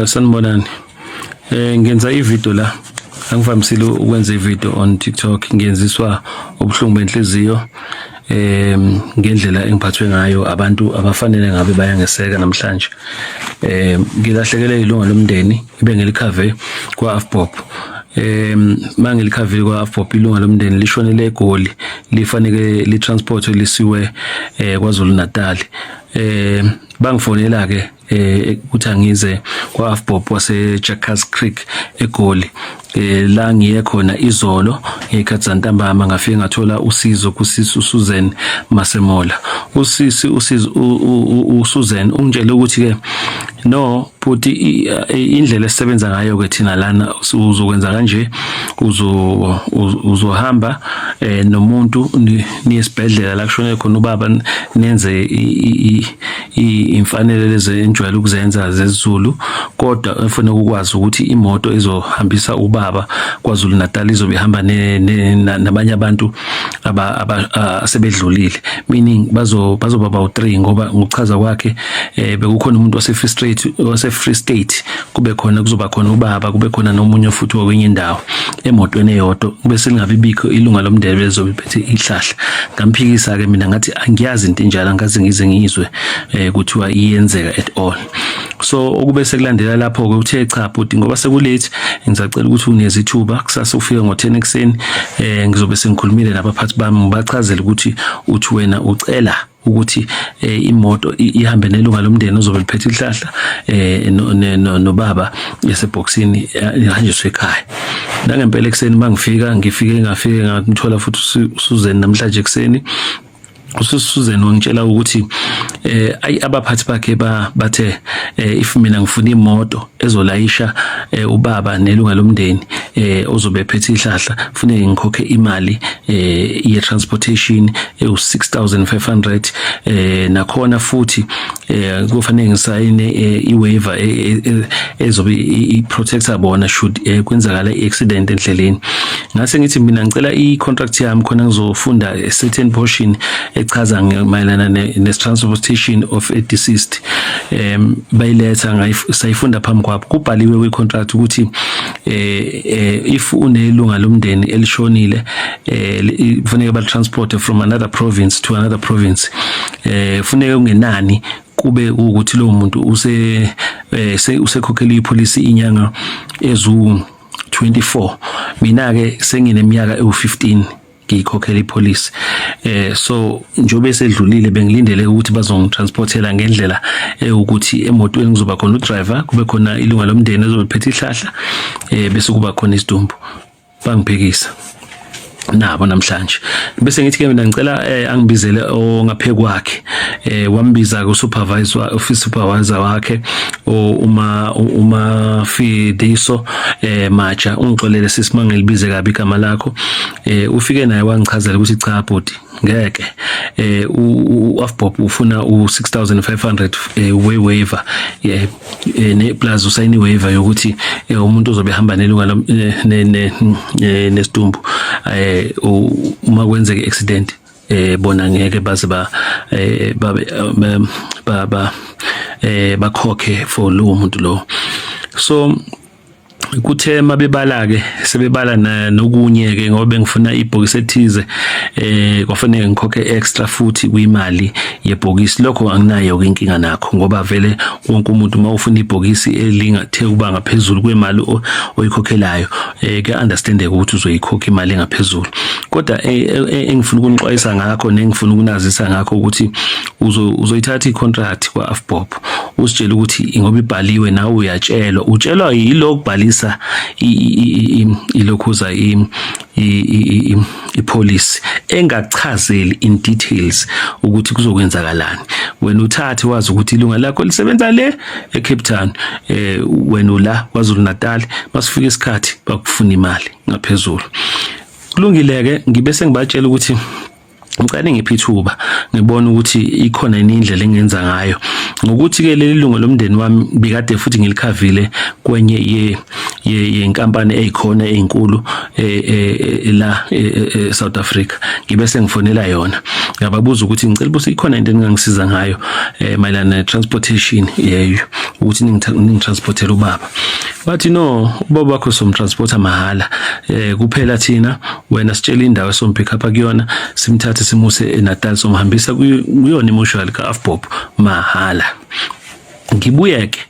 Sanibonani. Ngenza ivideo la. Angivamisile ukwenza ivideo on TikTok, ngenziswa ubuhlungu benhliziyo ngendlela engiphathwe ngayo abantu abafanele ngabe bayangeseka namhlanje. Ngilahlekele ilunga lomndeni ebengilikhave kwa-AVBOB. Mangilikhavile kwa-AVBOB, ilunga lomndeni lishonele eGoli, lifanele litransport lisiwe KwaZulu Natal. Bangifonela ke ukuthi angize kwa-AVBOB wase Jackass Creek eGoli, la ngiye khona izolo ngekhathi zantambama. Ngafike ngathola usizo kusisi uSusan Masemola. Usisi usizo uSusan ungitshele ukuthi ke, no bhuti, indlela esisebenza ngayo ke thina lana, uzokwenza kanje, uzohamba nomuntu niye esibhedlela la kushone khona ubaba, nenze imfanelo lezi enjwayele ukuzenza zesiZulu, kodwa efuna ukwazi ukuthi imoto ezohambisa ubaba KwaZulu Natal izobe ihamba nabanye abantu asebedlulile, meaning bazoba bawu3, ngoba ngokuchaza kwakhe bekukhona umuntu wase Free State, wase Free State, kube khona, kuzoba khona ubaba, kube khona nomunye futhi wakwenye indawo emotweni eyodwa, bese lingabi bikho ilunga lomndeni bezobe phethe ihlahla. Ngamphikisa ke mina, ngathi angiyazi into enjalo, angaze ngize ngizwe kuthiwa iyenzeka at all. So okube sekulandela lapho ke, uthe, cha bhuti, ngoba sekulate, ngisacela ukuthi uneze ithuba kusasa ufike ngo10 ekseni, ngizobe sengikhulumile nabaphathi bami, ngibachazele ukuthi uthi wena ucela ukuthi imoto ihambe nelunga lomndeni ozobe liphethe ihlahla nobaba esebhoksini, ihanjiswe ekhaya. Nangempela ekuseni mangifika, ngifike ngafike ngamthola futhi uSusan namhlanje ekuseni. USusan wangitshela ukuthi ayi, abaphathi bakhe bathe if mina ngifuna imoto ezolayisha ubaba nelunga lomndeni ozobe ephethe ihlahla, kufanele ngikhokhe imali ye transportation ewu 6500, nakhona futhi kufanele ngisayine i-waiver ezobe i-protector bona should kwenzakala i-accident endleleni. Ngase ngithi mina ngicela i-contract yami khona ngizofunda a certain portion echaza mayelana ne-transportation of a deceased. Bayiletha, sayifunda phambi kwabo. Kubhaliwe kwi-contract ukuthi if unelunga lomndeni elishonile, kufanele ba-transport from another province to another province, kufuneka kungenani kube ukuthi lowo muntu usekhokhela ipolicy inyanga ezu 24. Mina ke sengineminyaka ewu15 ngiyikhokhela ipolicy, so njobe sedlulile, bengilindele ukuthi bazongitransportela ngendlela ukuthi emotweni kuzoba khona udriver, kube khona ilunga lomndeni ezobe phethe ihlahla, bese kuba khona isidumbu. Bangiphikisa nabo namhlanje. Bese ngithi ke mina ngicela angibizele ongaphe kwakhe. Wambiza ku supervisor, office supervisor wakhe, uma Fidiso Maja. Ungixolele sisi mangelibize kabi igama lakho. Ufike naye wangichazela ukuthi, cha bhuti, ngeke, u-AVBOB ufuna u6500 we waiver, yeah, ne plus usayini waiver yokuthi umuntu ozobe ehamba nelunga nesidumbu, uma kwenzeka accident, bona ngeke baze ba babe ba ba bakhokhe for lowo muntu lo. So kuthe mabebala ke, sebebala nokunye ke, ngoba bengifuna ibhokisi ethize, kwafanele ngikhokhe extra futhi kwimali yebhokisi. Lokho anginayo ke inkinga nakho, ngoba vele wonke umuntu uma ufuna ibhokisi elingathe kuba ngaphezulu kwemali oyikhokhelayo, ke understandeke ukuthi uzoyikhokha imali engaphezulu. Kodwa engifuna ukunixwayisa ngakho nengifuna ukunazisa ngakho ukuthi uzoyithatha i-contract kwa-AVBOB, usitshela ukuthi ngoba ibhaliwe, nawe uyatshelwa, utshelwa yilo kubhalisa ilokhuza ipolicy engachazeli in details ukuthi kuzokwenzakalani. Wena uthathe wazi ukuthi ilunga lakho lisebenza le eCape Town, wena ula KwaZulu Natal, masifika isikhathi bakufuna imali ngaphezulu. Kulungile ke, ngibe sengibatshela ukuthi Ngicela ngiphe ithuba ngibone ukuthi ikhona yini indlela engenza ngayo ngokuthi ke leli lungu lomndeni wami bikade futhi ngilikhavile kwenye ye yenkampani eyikhona ezinkulu la e South Africa. Ngibe sengifonela yona, ngababuza ukuthi ngicela ukuthi ikhona into engangisiza ngayo mayelana ne-transportation yeyo, ukuthi ningitransportele ubaba. Bathi, "No, ubaba wakho somtransporta mahala kuphela thina wena sitshela indawo esompick up kuyona, simthathe simuse eNatal, somhambisa kuyona imoshwali ka-Avbob mahala." Ngibuyeke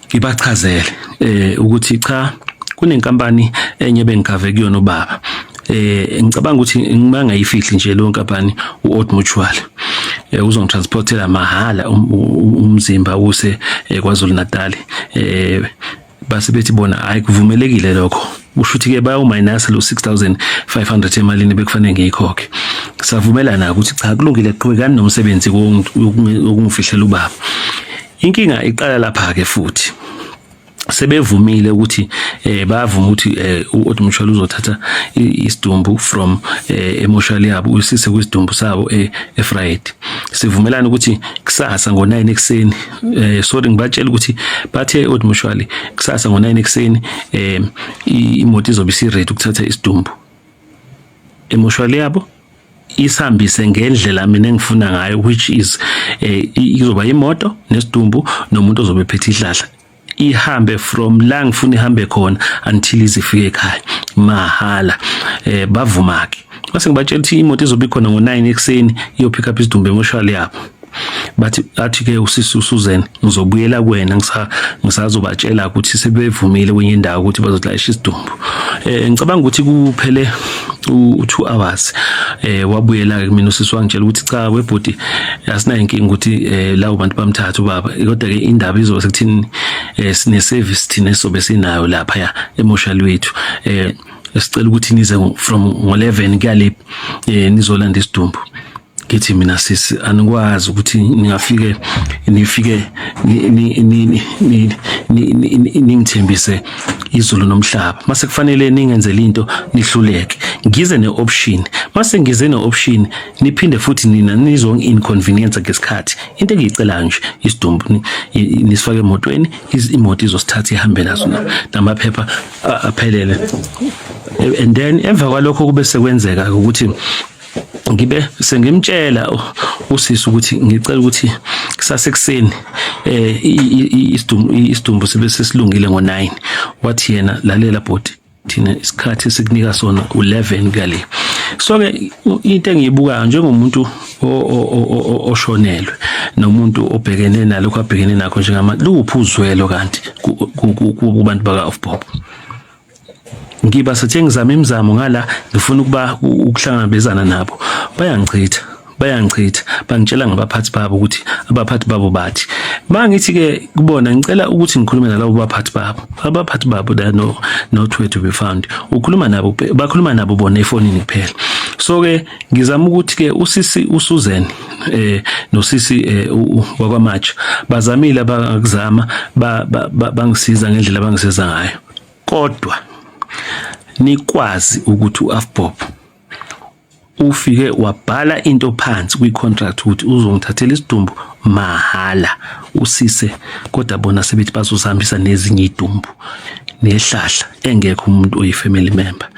ngibachazele ukuthi cha, kunenkampani enye bengikhave kuyona ubaba. Ngicabanga ukuthi ngimangayifihli nje leyo nkampani, uOld Mutual, uzongitransportela mahala umzimba use KwaZulu Natal. Base bethi bona, hayi, kuvumelekile lokho. Kusho ukuthi ke bayawu-minus lo 6500 emalini bekufanele ngiyikhokhe. Savumelana ukuthi cha, kulungile, qhubekani nomsebenzi wokungifihlela ubaba. Inkinga iqala lapha ke futhi. Sebevumile ukuthi bayavuma ukuthi uOld Mutual uzothatha isidumbu from emoshali yabo usise kwisidumbu sabo eVryheid. Sivumelana ukuthi kusasa ngo9 ekseni, sorry, ngibatshela ukuthi bathe Old Mutual kusasa ngo9 ekseni imoto izobe isi-ready ukuthatha isidumbu emoshali yabo isihambise ngendlela mina engifuna ngayo, which is izoba imoto nesidumbu nomuntu ozobe ephethe ihlahla, ihambe from la ngifuna ihambe khona until izifike ekhaya mahala. Bavuma ke. Base ngibatshela ukuthi imoto izobe ikhona ngo9 ekseni, iyo pick up isidumbu emoshwali yabo. Bathi, athi ke usisi uSusan, "Ngizobuyela kuwena, ngisazobatshela ukuthi sebevumile kwenye indawo ukuthi bazolayisha isidumbu." Ngicabanga ukuthi kuphele u2 hours, wabuyela ke mina usisi, wangitshela ukuthi, "Cha webhuti, asinayo inkinga ukuthi lawo bantu bamthatha ubaba, kodwa ke indaba izoba sekuthini, sine service thina esizobe sinayo lapha ya emoshali wethu, sicela ukuthi nize from ngo11 kuyale nizolanda isidumbu." Ngithi mina, "Sisi, anikwazi ukuthi ningafike nifike ningithembise izulu nomhlaba, mase kufanele ningenzele into nihluleke. Ngize ne-option, mase ngize ne-option niphinde futhi nina nizo-inconvenience ngesikhathi. Into engiyicelayo nje, isidumbu nisifake emotweni, imoto izosithatha ihambe naso namaphepha aphelele." And then emva kwalokho kube sekwenzeka ukuthi ngibe sengimtshela usisi ukuthi ngicela ukuthi kusasa ekuseni isidumbu sibe sesilungile ngo9. Wathi yena, "Lalela bhuti, thina isikhathi esikunika sona u11 kale." So ke into engiyibukayo njengomuntu oshonelwe nomuntu obhekene nalokho abhekene nakho njengamanje, luphi uzwelo kanti kubantu baka Avbob? Ngiba sethe ngizama imizamo ngala, ngifuna ukuba ukuhlangabezana nabo, bayangichitha, bayangichitha, bangitshela ngabaphathi babo ukuthi abaphathi babo bathi. Mangithi ke kubona ngicela ukuthi ngikhulume nalabo baphathi babo, abaphathi babo they are no not where to be found. Ukhuluma nabo, bakhuluma nabo bona efonini kuphela. So ke ngizama ukuthi ke usisi uSusan nosisi wakwaMatsha bazamile abakuzama, bangisiza ngendlela abangisiza ngayo, kodwa nikwazi ukuthi uAfbob ufike wabhala into phansi kwi-contract ukuthi uzongithathela isidumbu mahala usise, kodwa bona sebethi bazosihambisa nezinye idumbu nehlahla engekho umuntu oyi-family member.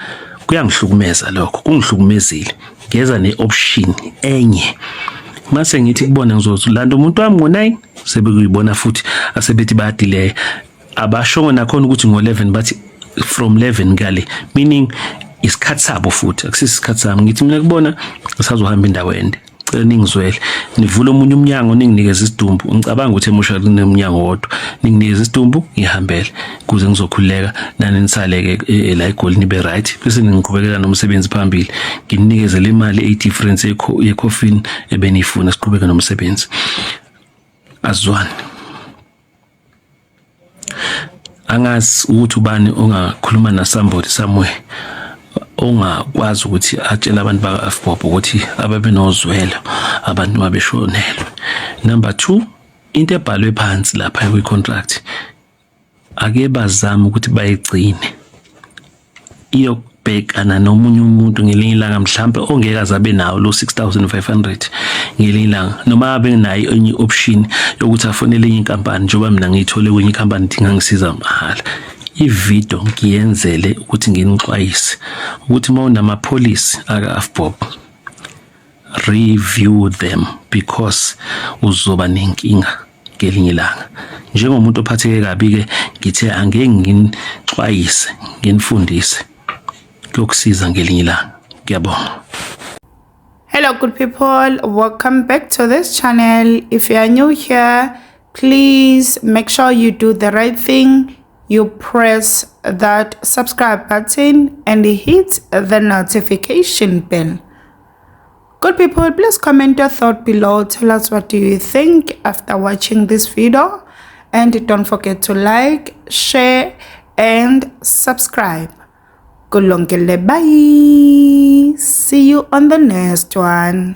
Kuyangihlukumeza lokho, kungihlukumezile. Ngeza ne-option enye, mase ngithi kubona ngizolanda umuntu wami ngo-9, sebekuyibona futhi asebethi bayadileya. Abashongo nakhona ukuthi ngo-11, bathi from 11 kale, meaning isikhathi sabo futhi akusiso isikhathi sami. Ngithi mina kubona ngisazohamba indawo ende, cela ningizwele, nivule omunye umnyango, ninginikeze isidumbu. Ngicabanga ukuthi emusha kunemnyango wodwa. Ninginikeze isidumbu ngihambele kuze ngizokhululeka, nani nisale-ke la eGoli nibe right, bese ningiqhubekela nomsebenzi phambili, ngininikeze le mali eyi-difference ye-coffin ebeniyifuna, siqhubeke nomsebenzi. Azwani. Angazi ukuthi ubani ongakhuluma na somebody somewhere ongakwazi ukuthi atshele abantu baka-Avbob ukuthi ababe nozwelo abantu mabeshonelwe. Number 2, into ebhalwe phansi lapha kwi-contract, ake bazame ukuthi bayigcine. Iyo Uzobhekana nomunye umuntu ngelinye ilanga, mhlampe ongeke aze abe nawo lo 6500 ngelinye ilanga, noma abe nayo enye option yokuthi afonele enye inkampani, njengoba mina ngiyithole kwenye inkampani ithi ingangisiza mahhala. Ividiyo ngiyenzele ukuthi nginixwayise ukuthi uma unamapholisi aka-AVBOB, review them because uzoba nenkinga ngelinye ilanga. Njengomuntu ophatheke kabi-ke, ngithe angeke nginixwayise, nginifundise, kuyokusiza ngelinye ilanga. Ngiyabonga. Hello good people, welcome back to this channel. If you are new here, please make sure you do the right thing. You press that subscribe button and hit the notification bell. Good people, please comment your thought below. Tell us what do you think after watching this video, and don't forget to like, share and subscribe. Kulungile, bye. See you on the next one.